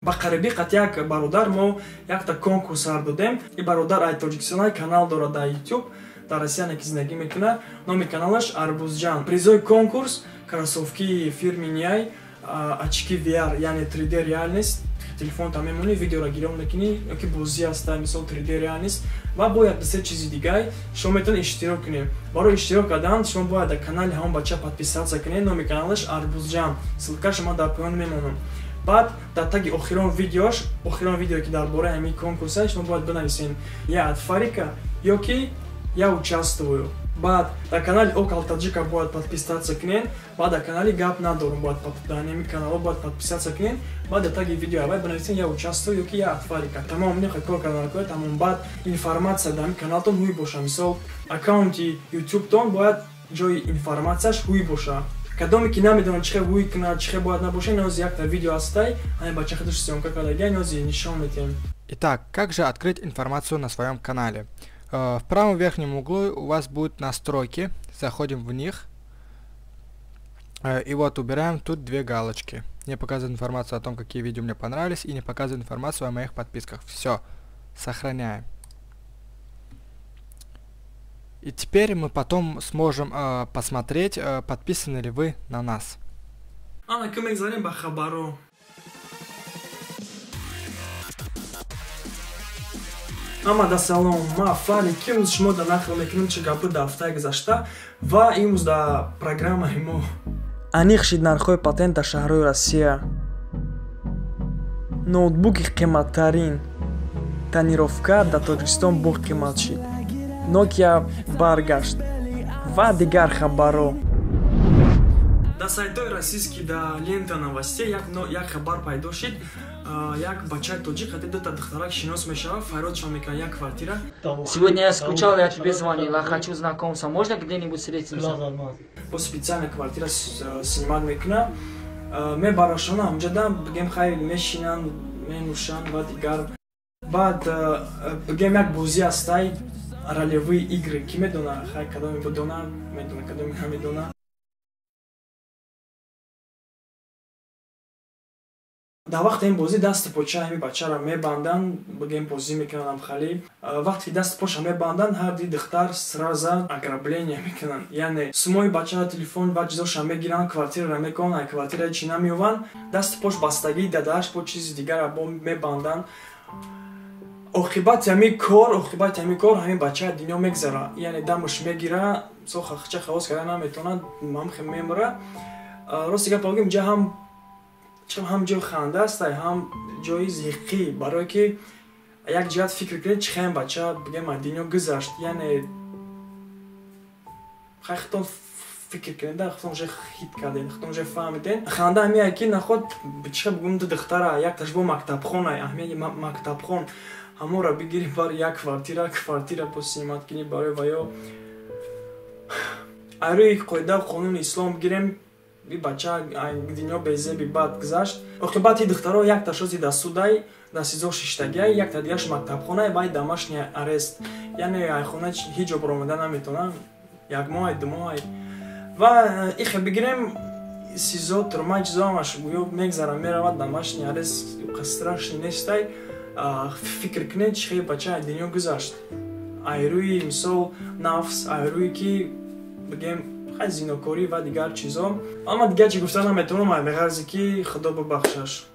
Ба қарибӣ қат як бародар мо якта конкурс сар додем. И бародар ай Тоҷикистон канал дорад дар YouTube, дар Россия ки зиндагӣ мекунад. Номи каналаш Арбузҷан. Призои конкурс кроссовки фирми Ниай, очки VR, яъне 3D реальность. Телефонта мемонӣ, видеоро гирён мекунӣ, ёки бозӣ аста, мисол 3D реальность ва бояд се чизи дигар шумо метавонед иштирок кунед. Барои иштирок кардан шумо бояд дар канали ҳамон бача подписаться кунед. Номи каналаш Арбузҷан. Ссылкаша ман дар поён мемонам. Баъд дар таги охирон видеош, охирон видеое ки дар бораи ҳамин конкурс аст, шумо бояд бинависед «Я от Фарика» ёки «Я участвую». Баъд дар канали Окал Таджика бояд подписаться кунед, баъд дар канали Гап надорум бояд дар ҳамин каналҳо бояд подписаться кунед, баъд дар таги видео аввал бинависед «Я участвую» ёки «Я от Фарика». Тамом, нехоҳед кор кардан накунед, тамом. Баъд информатсия дар ҳамин каналтон ҳуй боша. Мисол, аккаунти ютубтон бояд ҷои информатсияш ҳуй боша. Кадоме ки намедонад чӣ хел ҳуй кунад, чӣ хел бояд набошад, нози якта видео ҳастай, ҳамин бача худаш съёмка кардагия, нози нишон медиҳем. Итак, как же открыть информацию на своем канале? В правом верхнем углу у вас будут настройки, заходим в них, и вот убираем тут две галочки. Не показывает информацию о том, какие видео мне понравились, и не показывает информацию о моих подписках. Все, сохраняем. И теперь мы потом сможем посмотреть, подписаны ли вы на нас. Ана ки мегзарем ба хабаро. Ҳамада салом, ма Фарик. Имрӯз шумо дар нақл мекунем чӣ гапи дар ҳафтаи гузашта ва имрӯз дар программаи мо. Аниқ шид нархҳои патент дар шаҳрҳои Россия. Ноутбуки қиматтарин. Тонировка дар Тоҷикистон боз қимат шид. Nokia баргашт ва дигар хабарҳо. Дар сайтҳои российский, дар лента новостей як хабар пайдо шид. Як бачаи тоҷик ҳатто дута духтарак шинос мешавад, фарёдшон мекунад як квартира. Сегодня я скучал, я тебе звонила, хочу знакомства, можно где-нибудь встретиться? Бо специально квартира снимать мекунад, мебарашона ҳамҷода, бигем хай мешинанд, менӯшанд ва дигар. Баъд бигем як бозӣ ҳастай, ролевые игры, ки медона, хай кадоме бидона, медона, кадоме намедона. Дар вақти ин бозӣ дасту поча ҳами бачаро мебанданд, бигем бозӣ мекунанд амхалӣ. Вақте ки дасту поша мебанданд, ҳар ди духтар сразу ограбление мекунанд. Яъне сумои бачаро, телефон ва чизоша мегиранд, квартираро мекунанд, ай квартира чӣ намеёванд, дасту пош бастагии дадааш бо чизи дигарро бо мебанданд. Оқибати ҳамин кор, оқибати ҳамин кор ҳамин бача дунё мегзара. Яъне дамаш мегира, со хахча халос карда наметавонад, ҳамхе мемира. Рости гап бигӯем, инҷа ҳам ҷои ханда аст, ҳам ҷои зиқӣ, барое ки як ҷиҳат фикр кунед, чӣ хеле бача бигем аз дунё гузашт. Яъне хай худтон фикр кунед, худтон уже хит кардед, худтон уже фаҳмидед. Ханда ҳамие ки наход чӣ хел бигӯм, ду духтара, якташ бо мактабхон, аҳамияти мактабхон, ҳамонро бигирӣ бар як квартира, квартира бо снимать кунӣ барои ваё. Аз рӯи қоидаву қонуни ислом бигирем, и бача дунё безеби бад гузашт. Оқибати духтаро якташ ози дар судай, дар СИЗО шиштагиай, якта дигараш мактабхонай, вай домашний арест. Яъне ай хона ҳеҷ ҷо баромада наметавонад, як моҳ, ду моҳ. Ва ихе бигирем, СИЗО, турма, чизо ҳамаш гӯё мегзара, меравад, домашний арест страшный нестай. Фикр кунед, чӣ хел бача ай дунё гузашт. Ай рӯи мисол нафс, ай рӯи ки бигем хай зинокорӣ ва дигар чизо. Аммо дигар чӣ гуфта наметавонам, ай меғарзе ки Худо бибахшаш.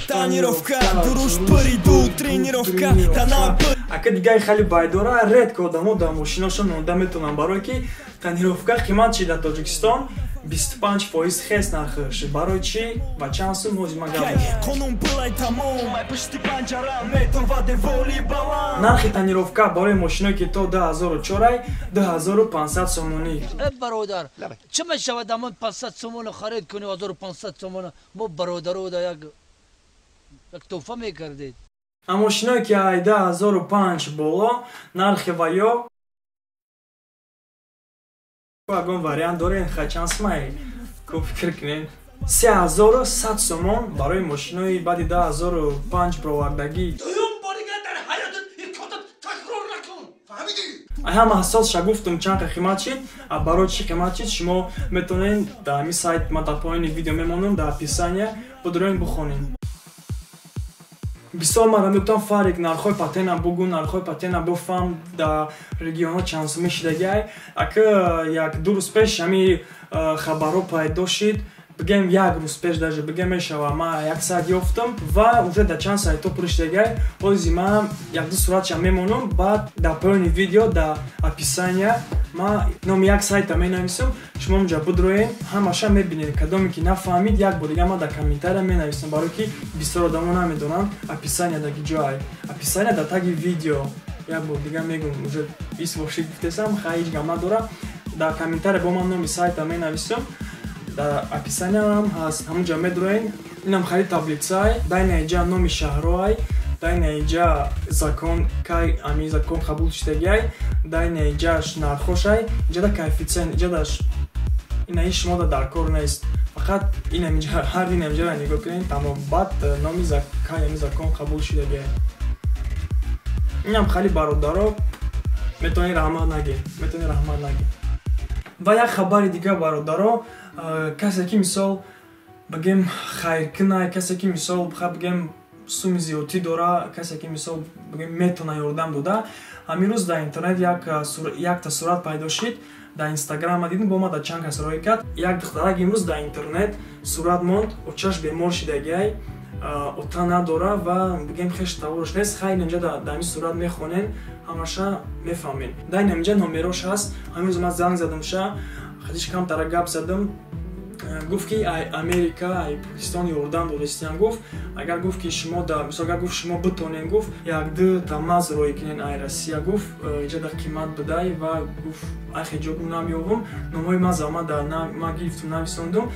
Тонировка, дуруш приду, тренировка, тана. Ака дигари хеле байдора, редко одамо дар мошиношон монда метавонанд, барое ки тонировка қимат шид дар Тоҷикистон, 25% хес нархш. Барои чӣ ва чанд сум ҳозир ман гап мезанам. Қонун пулай тамом, ай пушти панҷара метова деволи баланд. Нархи тонировка барои мошиное ки то 2004 2500 сомонӣ. Э бародар, чӣ мешавад амон 500 сомона харид кунӣ, 1500 сомона мо бародаро да як туҳфа мекардед. А мошиное ки ай 2005 боло, нархи ваё ягон вариант дорен, хай чанд сумай ку фикр кунед. 3100 сомон барои мошинои баъди 2005 бировардагӣ. Дуюм борига дар ҳаётат ин кодат такрор накун, фаҳмидӣ? Ай ҳама ҳассосша гуфтум чанд қимат шид, а барои чӣ қимат шид шумо метавонед дар ҳамин сайт, ман дар поёни видео мемонам, дар описания, бидурен бихонед. Бисёр мара мегуфтам, Фарик, нархҳои патена бугӯ, нархҳои патена буфаҳм, дар регионҳо чанд сумӣ шидагиай. Ака, 1-2 рӯз пеш ҳами хабарҳо пайдо шид, бигем, як рӯз пеш даже бигем мешава, ма як сайт ёфтам ва уже дар чанд сайтҳо пур шидагиай. Ҳози ма 1-ду суратша мемонам, баъд дар поёни видео, дар описания ма номи як сайта менависам, шумо онҷа бидроен, ҳамаша мебинед. Кадоме ки нафаҳмид, як бор дига ма дар комментария менависам, барое ки бисёр одамо намедонанд описания дар ки ҷоай. Описания дар таги видео, як бор дига мегум, уже 20 бор шид гуфтесам, хай, ҳеҷ гап надора. Дар комментария бо ман номи сайта менависам, дар описанияам ҳаст, ҳамунҷа медроен. Инам хари таблицаай, дар инаиҷа номи шаҳрҳоай, дар инаиҷа закон, кай ами закон қабул шудагиай, дар инаиҷаш нархошай, иҷада коэффициент, иҷадаш инаи шумода дар кор нест, фақат инамиҷа, ҳар инамиҷара нигоҳ кунед, тамом. Баъд номи кай ами закон қабул шудагиай. Инам хали, бародаро, метавонед раҳмат нагӣ, метавонед раҳмат нагӣ. Ва як хабари дига, бародаро. Касе ки, мисол, бигем, хайркунай, касе ки, мисол, бигем, суми зиёдтӣ дора, касе ки, мисол, бигем, метавона ёрдам дода, ҳамин рӯз дар интернет якта сурат пайдо шид, дар Инстаграма дидем, бо ма дар чанд кас роҳӣ кард. Як духтарак имрӯз дар интернет сурат монд, очаш бемор шидагиай, ота надора ва, бигем, хеш таворш нест. Хай, инҷа дар ҳамин сурат мехонен, ҳамаша мефаҳмед. Дар инаминҷа номерош ҳаст. Ҳамин рӯз ман занг задамша, хадиш камтара гап задам, гуфт ки ай Америка, ай Покистон ёрдам додастиям. Гуфт, агар, гуфт, ки шумо да, мисол, агар, гуфт, шумо битонен, гуфт, 1-ду тамаз роҳӣ кунен ай Россия, гуфт, иҷа да қимат бидай. Ва гуфт, ай хеҷо гум намеёвум, номҳои ма зама да ма гирифтум, нависондум.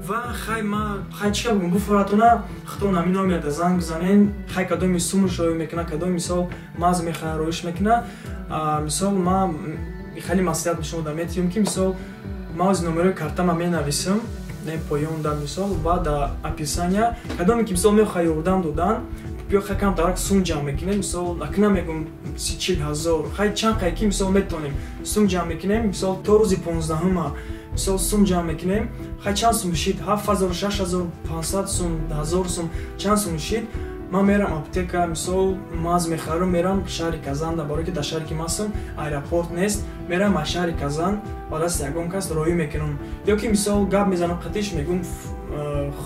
Ва хай, ма хай чӣ бигум, буфоратона худтон ҳамин номерда занг бизанен. Хай, кадоми сумаш роҳӣ мекуна, кадоми, мисол, маз мехоҳа, роҳиш мекуна. Мисол, ма хеле маслиҳат ба шумо да метиҳам, ки, мисол, ман ози номерои картама менависам не поён да, мисол, ва дар описания. Кадоме ки, мисол, мехоҳа ёрдам додан, биё, хай, камтарак сум ҷамъ мекунем, мисол, акна мегум 30-40 ҳазор, хай, чанд қай ки, мисол, метавонем, сум ҷамъ мекунем, мисол, то рӯзи 15-ума, мисол, сум ҷамъ мекунем. Хай, чанд сум шид, 7000, 6500 сум, 1000 сум, чанд сум шид, ман мерам аптека, мисол, маз мехарам, мерам шаҳри Казанда, барое ки дар шаҳре ки ман ҳастам аэропорт нест. Мерам аз шаҳри Казан, ба дасти ягон кас роҳӣ мекунам ё ки, мисол, гап мезанам қатиш, мегум,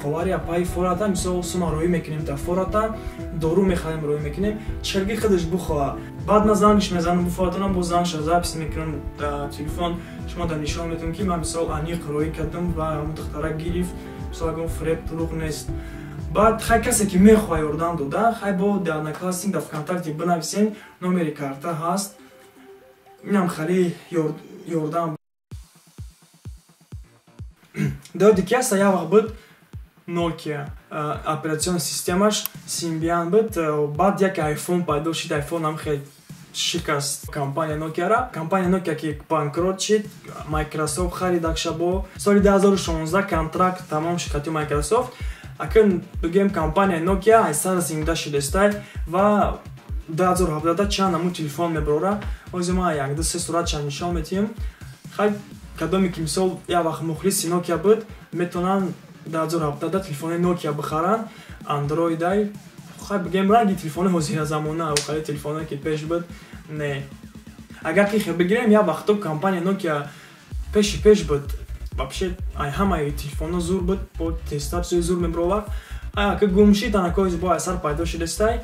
ховари апаи фората, мисол, сума роҳӣ мекунем, та фората дору мехарем, роҳӣ мекунем, чирги худаш бухоҳа. Баъд ман зангш мезанам, буфоратонам, боз зангша запись мекунам дар телефон, шумо дар нишон метавонем, ки ман, мисол, аниқ роҳӣ кардам ва ҳамон духтара гирифт, мисол, ягон фиреб, дурӯғ нест. Баъд, хай, касе ки мехоҳа ёрдам дода, хай, бо дар Одноклассник, дар ВКонтакте бинависен, номери карта ҳаст. Инам хеле ёрдам доди ки аста. Як вақт буд Nokia, операционная системаш Symbian буд, баъд як iPhone пайдо шид, iPhone ҳам хеле шикаст компания Nokia-ра. Компания Nokia ки банкрот шид, Microsoft харид акшабо. Соли 2016 контракт тамом шид қати Microsoft. Акн, бигем, компания Nokia аз сар зинда шидестай ва 2017 чанд намуд телефон мебарора. Ҳозир ман 1-ду се суратша нишон метиҳам. Хай, кадоме ки, мисол, як вақт мухлиси Nokia буд, метавонанд 2017 телефони Nokia бихаранд, андроидай. Хай, бигем, ранги телефони ҳозира замона, хали телефоное ки пеш буд не. Агар ки хел бигирем, як вақто компания Nokia пеши пеш буд, вообще ай ҳамаи телефонҳо зур буд, бо тезтар чизи зур мебаровард. Ка гум шид, анакои бо асар пайдо шидестай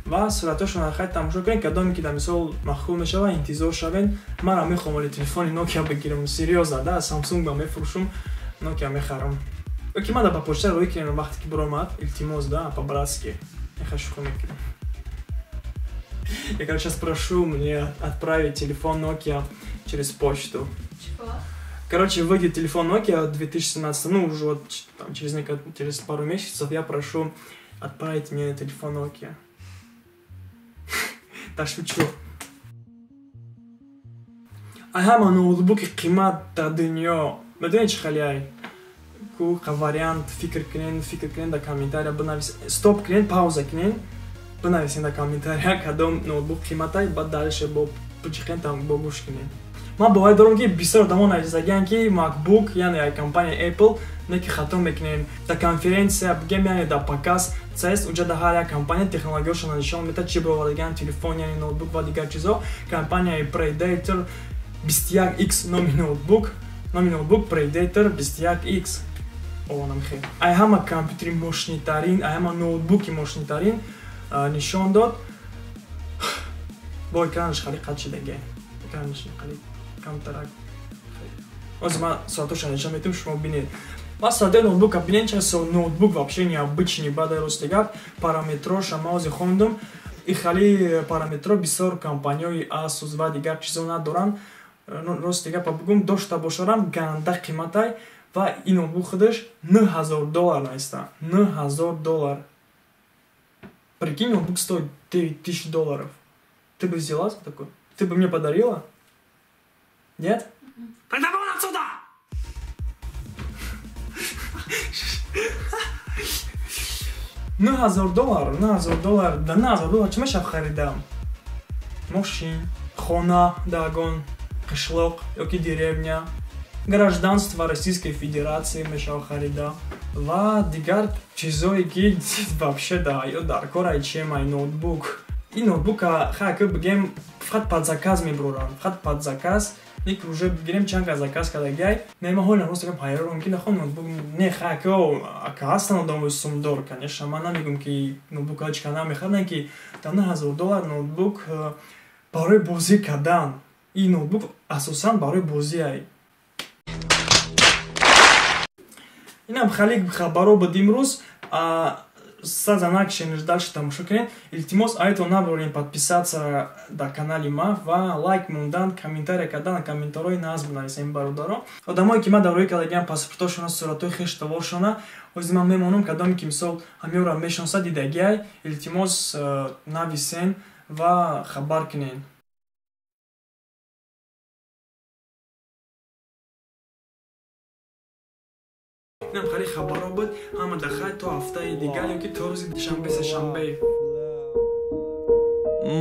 ва суратҳошонро, хай, тамошо кунед. Кадоме ки дар, мисол, махкум мешава, интизор шавен. Манам мехоҳам оли телефони Nokia бигирам, серьёзно да, Samsung ба мефурӯшум, Nokia мехарам. Ки ман да ба почта роҳӣ кунем вақте ки биромад, илтимос да, по-братски. Я шӯхӣ мекунам. Я, короче, сейчас прошу мне отправить телефон Nokia через почту. Чего? Короче, выйдет телефон Nokia в 2017, ну, уже вот там, через пару месяцев, я прошу отправить мне телефон Nokia. Да шучу. А ҳама ноутбуки қимат дар дунё медонед чӣ хеле ку вариант? Фикр кунен, фикр кунен, дар комментария бинавис, стоп кунен, пауза кунен, бинависен дар комментария, кадом ноутбук қиматай. Баъд дальше бо биҷиқен, там бо гӯш кунен. Ман боварӣ дорам, ки бисёр одамо нависагиянд, ки MacBook, яъне компания Apple. Не ки хато мекунем. Дар конференсия бигем, яъне дар показ CES, уҷа дар ҳар як компания технологияшона нишон медиҳад, чӣ бировардагиан, телефон, яъне ноутбук ва дигар чизо. Компанияи Predator 21X номи ноутбук, номи ноутбук Predator 21X. Онамхе. Ай ҳама компютери мощнитарин, ай ҳама ноутбуки мощнитарин нишон дод. Бо экранаш хали қат шидаге. Экранаш хали камтарак. Ҳозир ман соатоша нишон медиҳам, шумо бинед. Ман соатои ноутбука бинед, ча ноутбук вообще необычный, баъд рости гап, параметроша ман ҳозир хондум. И хали параметро бисёр компанияҳои Asus ва дигар чизо надоранд. Рости гапа бигӯм, дошта бошарам ганда қиматай ва ин ноутбук худаш $9000 наиста. $9000. Прикинь, ноутбук стоит $9000. Ты бы взяла такой? Ты бы мне подарила? Нет? Тогда вон отсюда! $9000, $9000, да $9000 чӣ мешав харидам? Мошин, хона, дагон, қишлоқ ёки деревня, гражданство Российской Федерации мешав харида ва дигар чизое ки вообще да ё дар кор чем ай ноутбук. Ин ноутбука ха ки бигем фақат под заказ мебуранд, фақат под заказ. Ник уже бигирем чанд кас заказ кардагиай. Не, ман ҳолам рост гап ҳайронам ки нахо ноутбук не ха ки ака ҳастан одамои сумдор, конечно, ман намегӯм ки ноутбук ҳеҷ кас намехарад, не ки да $9000 ноутбук барои бозӣ кардан. Ин ноутбук асосан барои бозӣ ай. Инам хали хабаро буд имрӯз. Саза накшенеш дальше тамошо кунед. Илтимос, айтон набурем подписаться дар канали ма ва лайк мондан, комментария кардан, комментарҳои назм нависем бародаро. Одамое ки ман дар рӯи кардагиам паспортошона, суратҳои хештаворшона, ҳозир ман мемонам, кадоме ки мисол ҳамёра мешиносад дидагиай, илтимос нависен ва хабар кунед. Инам хали хабаро буд. Ҳама дар хайр то ҳафтаи дигар ё ки то рӯзи душанбе, сешанбе.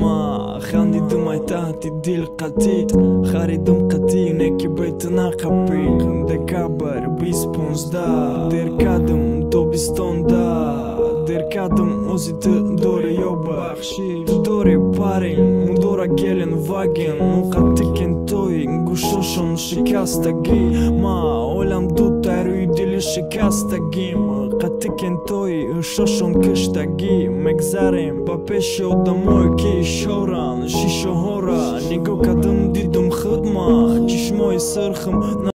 Ма хандидум ай таҳти дил қатит, харидум қатӣ неки бе ту нақапид. Декабр 2015 дер кадум тобистонда, дер кадум ози ту дори ёба, ту дори парень, мудора гелен ваген, муқаттикен той гӯшошон шикастагӣ. Ма олам дутай рӯи дили шикастагим, қаттикен той шошон киштагӣ. Мегзарем ба пеши одамое ки ишоранд шишоҳора, нигоҳ кардам дидум худма чишмои сурхам.